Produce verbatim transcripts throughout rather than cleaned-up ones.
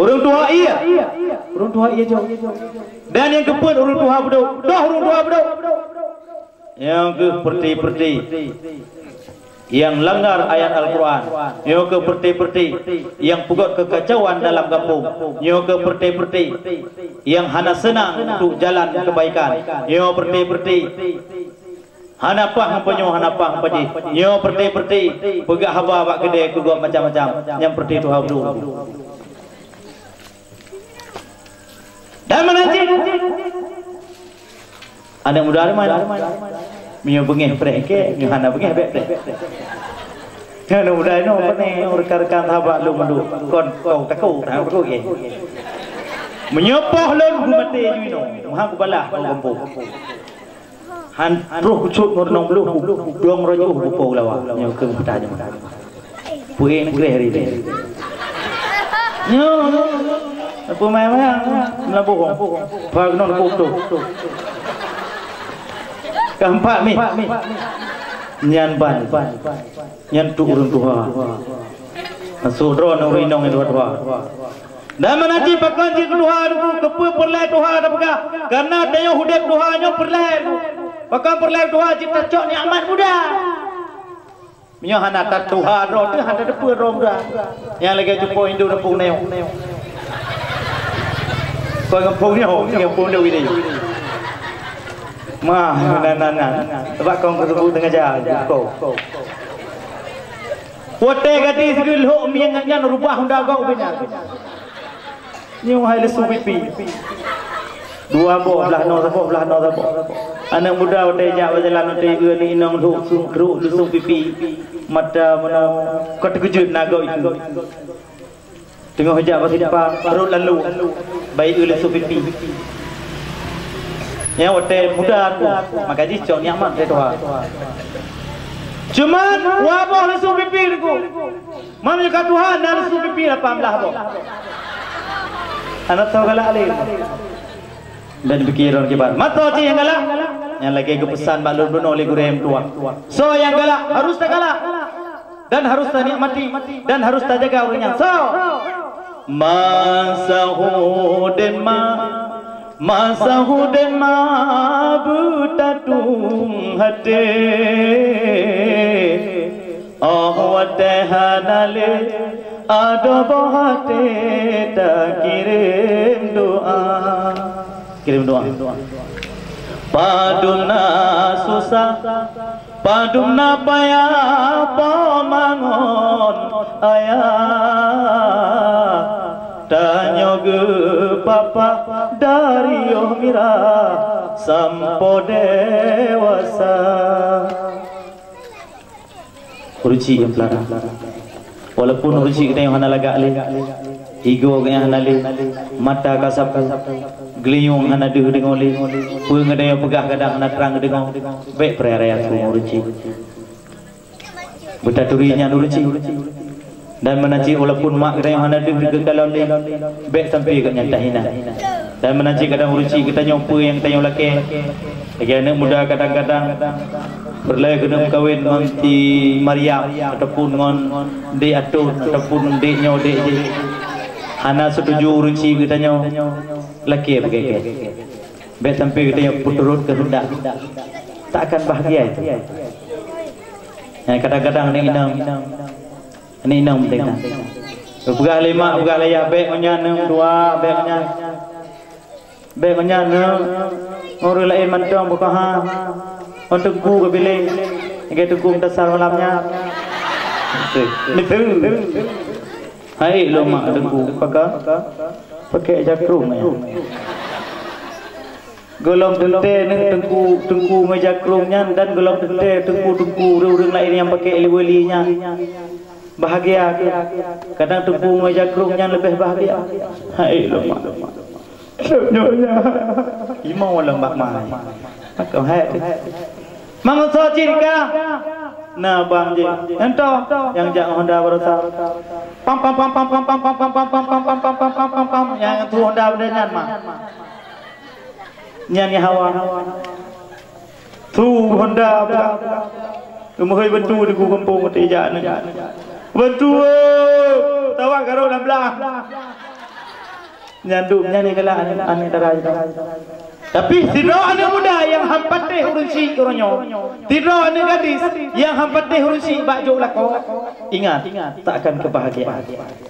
Ureuëng tuha ié, ureuëng tuha ié jok. Dan nyang keupeuet ureuëng tuha beudôh, toh ureuëng tuha beudôh. Nyang keuh peureuté-peureuté nyang langgar ayat Al-Qur'an. Nyoe keuh peureuté-peureuté nyang peugöt keukacauan dalam gampông. Nyoe keuh peureuté-peureuté nyang hana seunang untuk jalan keubaikan. Nyoe peureuté-peureuté hana paih ngon peunyoe, hana paih ngon peujih. Nyoe peureuté-peureuté peugah haba bak keudè keu gob macam-macam. Nyang peureuté tuha beudôh. Dan meunan cit, aneuk muda nyoe, meunyoe beungéh preh kèe, meunyoe hana beungéh bèk preh. Aneuk muda nyoe pane rekan-rekan sahabat lôn mandum, kon kong takot, hana takot kèe. Meunyoe poh lôn geumaté ju inoe, meuhan geubalah kong gampông. Han troh kucok ngon limong ploh, dong rajoh bupo lawa. Nyoe keuh peutanyong. Peue nyang kreh hari nyoe? Nyoe, apa maya-maya? Melabuh. Pagnon kuto. Keempat mi. Nyan ban. Nyan tu ureuëng tuha. Masuk droe ureuëng inong nyang tuha-tuha. Dan meunan cit pakon cit tuha Teungku, keupeue peureulèe tuha tapeugah? Kareuna tanyoe udép tuha nyoe peureulèe. Pakon peureulèe tuha cit tacok nikmat muda. Meunyoe hana tatuha droe teuh hana teupeue droe muda. Nyang lagèe cupo Hindu neupung nyoe. Kon neupung nyoe, neupung deui. Mah, nan nan nan. Sebab kong keuteupeu teungaja ko. Watèe gadis geulhok mieng nyan rubah honda gok ubé nyan. Nyoe hai lesu pipi. Dua boh blah noe saboh, blah noe saboh. Aneuk muda watèe jak bak jalan watèe geue ni inong lhok su-, lhok lesu pipi. Mata meunoe ka teukeujot na gok itu. Teungoh jak bak simpang, rot lalu, bayeue lesu pipi. Nyang watèe muda tu, maka jih cok nikmat dari Tuhan. Cuman, dua boh lesu pipi Teungku. Meunyoe ka tuha na lesu pipi lapan blah boh. Hana soe galak lé. Dan pikiran kiban. Mata cit nyang galak. Nyang lagèe geupeusan bak lôn bunoe lé gurèe meutuah. Soe nyang galak, harus tagalak. Dan harus tanikmati. Dan harus tajaga ureueng nyan. Soe? Masa udép ma, masa udép ma beutatung até. Óh watèe hana lé, adoe boh até takirém doa. Kirém doa. Padum na susah, padum na payah, poma ngon ayah. Tanyoe geupapah dari yoh mirah sampoe dewasa. Ureueng chik nyang peulara. Walaupun ureueng chik geutanyoe hana lagak lé, igoe geutanyoe hana lé, mata ka sapu, geulinyueng hana deuh deungoe lé, peue geutanyoe peugah kadang hana trang geudeungoe, bèk peureulèe raya su ngon ureueng chik. Beutaturi nyan ureueng chik. Dan meunan cit walaupun mak geutanyoe hana deuh geukalon lé, bèk sampoe geuh nyan tahina. Dan meunan cit kadang ureueng chik geutanyoe peue nyang tanyoe lakèe. Lagèe aneuk muda kadang-kadang peureulèe keuneuk meukawen ngon si Maryam ataupun ngon dek Atôn ataupun dek nyoe dek jih. Hana seutuju ureueng chik geutanyoe lakèe beugèh-gèh. Bèk sampoe geutanyoe peuturot keuheundak. Tak akan bahagia itu. Nyang kadang-kadang aneuk inong, aneuk inong meudesya. Peugah lé mak, peugah lé ayah, bèk ngon nyan neuh dua, bèk ngon nyan. Bèk ngon nyan neuh, ngon ureueng laén mantong beukaha. Ngon teungku keubiléng, lagèe teungku meutasal malam nyan. Beutôi. Hai lôn mak teungku, pakon? Pakèk jakrong ya. Gohlom teuntèe neuh teungku, teungku ngon jakrong nyan dan gohlom teuntèe teungku-teungku ureueng-ureueng laén nyang pakèk lé wali nyan. Bahagia keuh. Kadang teungku ngon jakrong nyan leubeh bahagia. Hai lôn mak. Nyoe nyan. Imo lom bak mai. Maka hai teuh. Mangat soe cit ka? Na bang jih. Nyan toh, nyang jak Honda baroesa. Pam, pam, pam. Nyang tu Honda benda nyan mah. Nyan nyang hawa. Tu Honda buka. Meuhôi bantu di gampông teuh jak ni. Bantu, eh, tawak karok lam blang. Nyan dum, nyan galak aneuk, aneuk dara jih. Tapi sidroe aneuk muda nyang han patéh ureueng chik uroe nyoe, sidroe aneuk gadis nyang han patéh ureueng chik bak jok lakoe, ingat, tak akan kebahagiaan.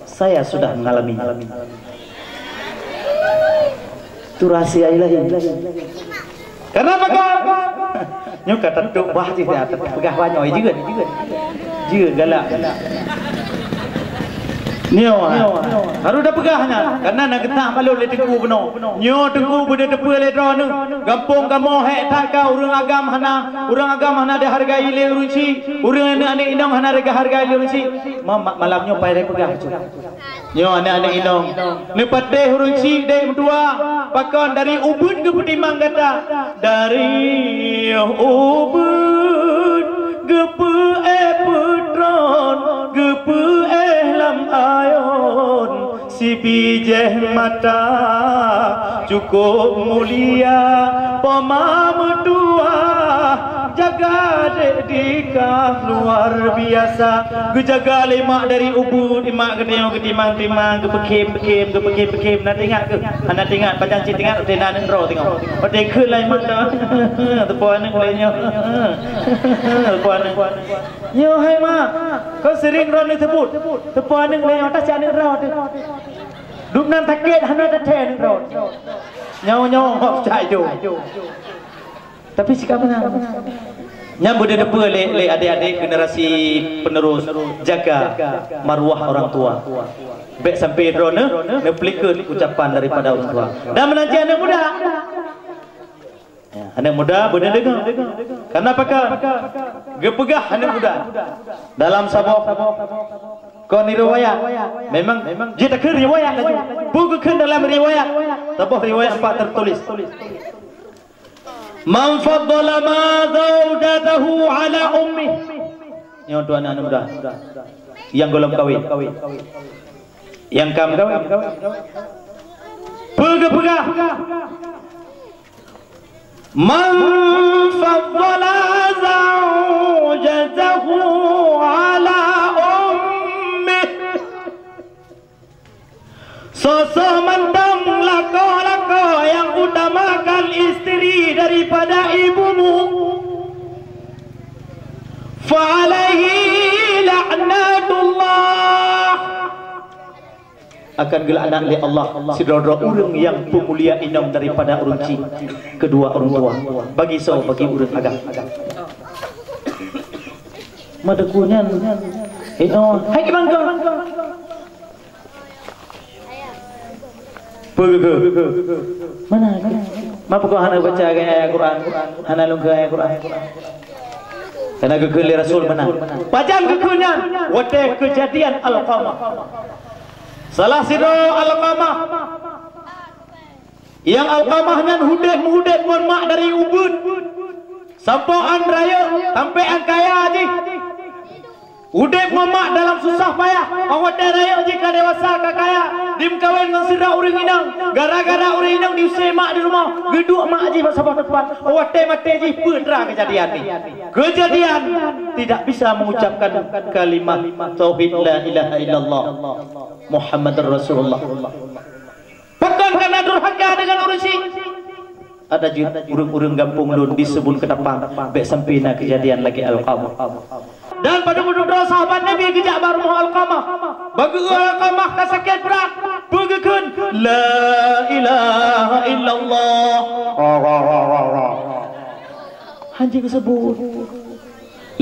Saya sudah mengalaminya. Itu rahsia ilahi. Kenapa kau? Nyoe ka tatuek bah jih dah, tapi peugah bah nyoe jeuet. Jeuet galak. Nyoe, ha. Baru dah peugah nyan, karena na geutah maklum lé Teungku bunoe. Nyoe Teungku beudeuh teupeue lé droeneuh. Gampông kamoe hék that ka, ureueng agam hana, ureueng agam hana dihargai lé ureueng chik, ureueng aneuk-aneuk inong hana dihargai lé ureueng chik. Ma-, ma-, malam nyoe payah lé peugah. Nyoe aneuk-aneuk inong, neupatéh ureueng chik dék meutuah, pakon dari ubit geupeutimang gata. Dari ubit geupeuéh peutron, geupeuéh lam ayon, sibijéh mata cukôp mulia, poma meutuah. Jaga dék dika luar biasa. Geujaga lé mak dari ubit, mak geutanyoe geutimang-timang, geupeukhém-peukhém, geupeukhém-peukhém. Na teuingat keuh? Hana teuingat, pajan cit teuingat, watèe na aneuk droe teungoh. Watèe kheun lé mak droe. Teupeu aneuk lé nyoe. Teupeu aneuk. Nyoe hai mak, kon seuring droeneuh seubut. Teupeu aneuk lé nyoe, ata cit aneuk droe teuh. Dum nan sakét hana tathèe aneuk droe. Nyoe-nyoe hok cak idong. Tapi sikap meunan. Nyan beudeuh teupeue lé, lé adék-adék generasi penerus, jaga maruah orang tua. Bèk sampai droeneuh neupeulikot ucapan daripada orang tua. Dan meunan cit aneuk muda. Ya, aneuk muda beudeuh deungoe. Karena pakon? Geupeugah aneuk muda. Dalam saboh kon riwayat. Memang jeuet takheun riwayat laju. Peue geukheun dalam riwayat? Saboh riwayat pat teutuléh. Man faddala ma zaujatahu ala ummih. Nyoe tuan aneuk muda. Nyang gohlom kawén. Nyang ka meukawen. Peue geupeugah? Man faddala zaujatahu ala ummih. Soe-soe mantong lakoe-lakoe nyang utamakan istri daripada ibumu, fa alaihi laknatullah, akan geulaknat lé Allah sidroe-droe ureueng nyang peumulia inong daripada ureueng chik kedua orang tua. Bagi soe? Bagi ureueng agam. Meudeuku nyan, inong, hai kiban kau? Peue geukheun? Meunan. Ma peue kau hana baca ayat Quran? Hana lôn keu ayat Quran. Karena geukheun lé Rasul meunan. Pajan geukheun nyan? Watèe keujadian Alqamah. Salah sidroe Alqamah. Nyang Alqamah nyan udép meuudép ngon mak dari ubit. Sampoe án rayeuk, sampoe án kaya jih. Udép ngon mak dalam susah payah, 'oh watèe rayeuk jih ka dewasa, ka kaya, dimeukawen ngon sidroe ureueng inong. Gara-gara ureueng inong diusé mak di rumoh, geuduek mak jih bak saboh teumpat. 'Oh watèe maté jih, peue teuma keujadian nyan? Keujadian tidak bisa mengucapkan kalimah tauhid la ilaha illallah Muhammadur Rasulullah. Pakon kana durhaka deungon ureueng chik? Ada jeuet ureueng-ureueng gampông lôn di Seubon Keutapang, bèk sampai na keujadian lagèe Alqamah. Dan padub-padub droe sahabat Nabi geujak bak rumoh Alqamah. Bak geueu Alqamah ka sakét brat, peue geukheun? La ilaha illallah. Hanjeuet geuseubut.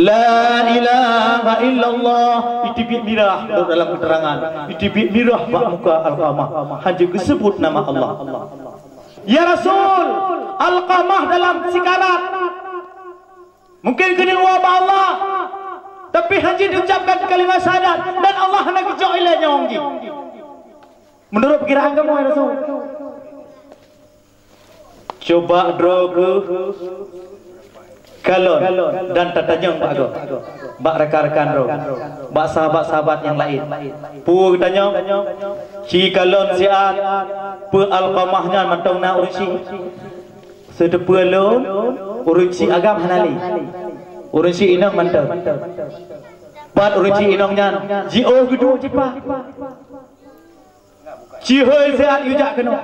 La ilaha illallah, iteubiet mirah dalam keuterangan, iteubiet mirah bak muka Alqamah, hanjeuet geuseubut nama Allah. Ya Rasul, Alqamah dalam sikarat. Mungkin keuneuk woe bak Allah, tapi hanjeuet diucapkan kalimat syahadat dan Allah hana geujok ilèe nyawöng jih. Meunurot peukiraan kamoe, ya Rasul? Cuba droe kheueh kalon dan tatanyong bak gob, bak rakan-rakan droe, bak sahabat-sahabat nyang laén. Peue geutanyong? Ci kalon siat, peue Alqamah nyan mantong na ureueng chik? Siteupeu lôn, ureueng chik agam hana lé. Ureueng chik inong mantong. Pat ureueng chik inong nyan jiôh geuduek jipat. Cihôi siat geujak keunoe.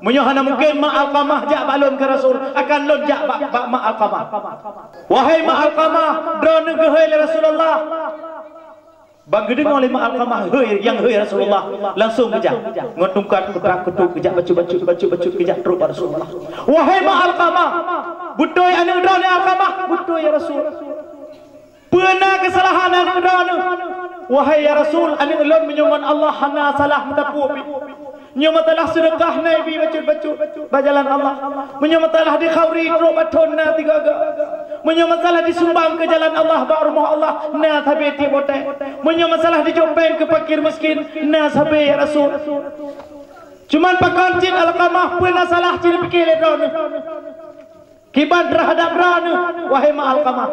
Meunyoe hana mungken Mak Alqamah jak bak lôn keu Rasul, akan lôn jak bak, bak Mak Alqamah. Wahai Mak Alqamah, droeneuh geuhôi lé Rasulullah. Ban geudeungoe lé Mak Alqamah hôi, nyang hôi Rasulullah, langsong geujak ngon tungkat, kutrak, kutuk, geujak bacut-bacut, bacut-bacut, geujak trok bak Rasulullah. Wahai Mak Alqamah, beutôi aneuëk droeneuh Alqamah? Beutôi ya Rasul. Peue na keusalahan aneuëk droeneuh? Wahai ya Rasul, aneuëk lôn meunyoe ngon Allah hana salah meuteupeu pih. Meunyoe masalah seudeukah na ibi bacut-bacut bak jalan Allah. Meunyoe masalah di khanduri trok bak thon na tiga-ga. Meunyoe masalah disumbang keu jalan Allah bak rumoh Allah na sabe tieb watée. Meunyoe masalah dijok péng keu fakir miskin na sabe ya Rasul. Cuman pakon cit Alqamah, peue na salah cit pike lé droeneuh? Kiban terhadap droeneuh, wahai Mak Alqamah?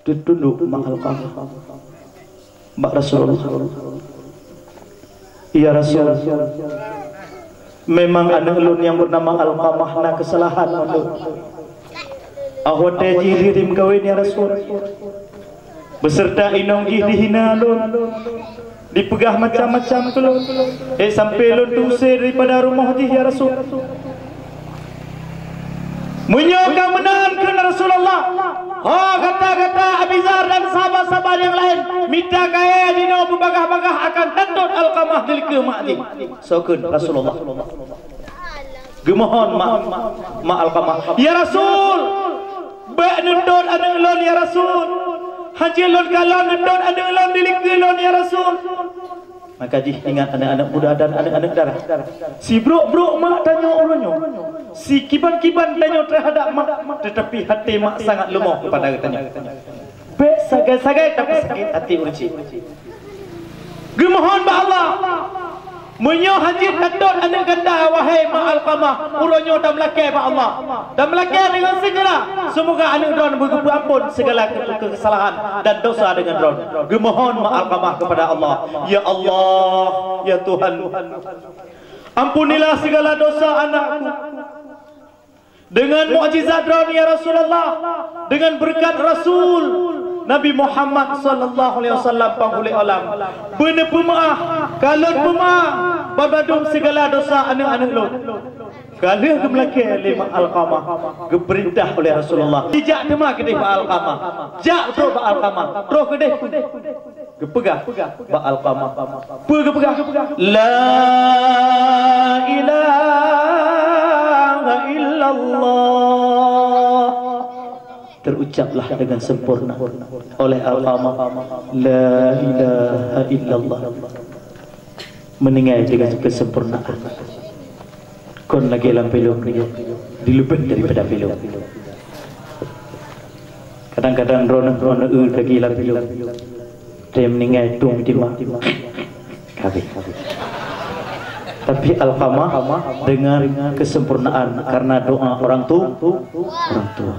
Teutundok Mak Alqamah bak Rasulullah. Ya Rasul, memang aneuëk lôn nyang beunama Alqamah na keusalahan ngon lôn. Óh watée jih lheueh meukawen ya Rasul, beuseureuta inong jih dihina lôn, dipeugah macam-macam keu lôn, ék sampoe lôn teuusé daripada rumoh jih ya Rasul. Meunyoe ka meunan kheun Rasulullah, ho gata-gata Abizar dan sahabat-sahabat nyang laén, mita kayée jinoe beubagah-bagah akan tatot Alqamah dilikeue mak jih. Soe kheun Rasulullah. Geumohon mak, mak Alqamah, "Ya Rasul, bék neutot aneuëk lôn ya Rasul. Hanjeuet lôn kalon neutot aneuëk lôn dilikeue lôn ya Rasul." Maka jih ingat aneuëk-aneuëk muda dan aneuëk-aneuëk dara. Sibrok-brok mak tanyoe uroe nyoe, sikiban-kiban tanyoe terhadap mak, tetapi hati mak sangat leumoh kepada tanyoe. Bék sagai-sagai tapeusakét hati ureuëng cit. Geumohon bak Allah, meunyoe hanjeuet tatot aneuëk gata, wahai Mak Alqamah, uroe nyoe tameulakée bak Allah. Tameulakée deungon segera, seumoga aneuëk droeneuh beugeupeuampon segala ke-, keusalahan dan dosa deungon droeneuh. Geumohon Mak Alqamah kepada Allah, "Ya Allah, ya Tuhan, ampunilah segala dosa anakku." Deungon mukjizat droeneuh ya Rasulullah, deungon beureukat Rasul Nabi Muhammad sallallahu alaihi wasallam, panghulét alam, beuneupeumeuáh, kalon peumeuáh bandum segala dosa aneuëk-aneuëk lôn. Ka lheueh geumeulakée lé Mak Alqamah, geupeurintah oleh Rasulullah, "Jijak teuma keudeh bak Alqamah." Jak troh bak Alqamah, troh keudeh. Geupeugah bak Alqamah. Peue geupeugah? "La ilaha illallah." Terucaplah dengan sempurna oleh Alqamah, "La ilaha illallah." Meuninggai dengan kesempurnaan. Kon lagée lam filem, dileubeh daripada filem. Kadang-kadang droeneuh, droeneuh eu lagée lam filem. Dia meuninggai tueng tima. Habis. Tapi Alqamah dengan kesempurnaan karena doa orang tu, orang tua.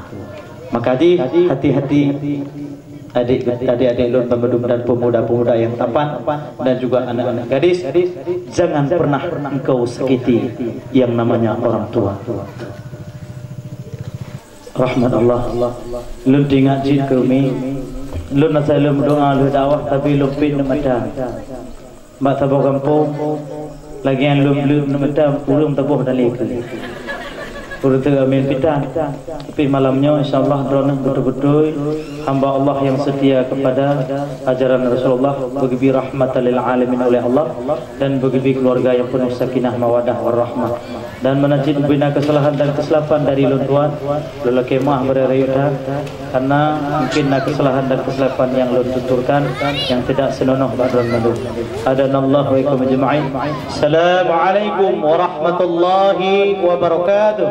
Maka di, hati-hati adik, adik-adik lôn bandum dan pemuda-pemuda yang tampan dan juga anak-anak gadis, jangan pernah engkau sakiti yang namanya orang tua. Rahmat Allah. Lôn teuingat cit keu mi. Lôn asai lôn meudoa lheueh dakwah, tapi lôn pet neumata. Bak saboh gampông, lagée nyan lôn bleuet neumata ureuëng taboh dan lé keu. Ureuëng teuga min pitan. Tapi malam nyoe, insya Allah, droeneuh beutôi-beutôi hamba Allah yang setia kepada ajaran Rasulullah, beugeubri rahmatan lil alamin oleh Allah, dan beugeubri keluarga yang penuh sakinah, mawadah, warahmah. Dan meunan cit ubena kesalahan dan kesilapan dari lôn tuan, lôn lakée meuáh bak rayeuk that, karena mungkin na kesalahan dan kesilapan yang lôn tuturkan yang tidak senonoh bak droeneuh mandum. Hadanallahu wa iyyakum ajma'in. Assalamualaikum warahmatullahi wabarakatuh.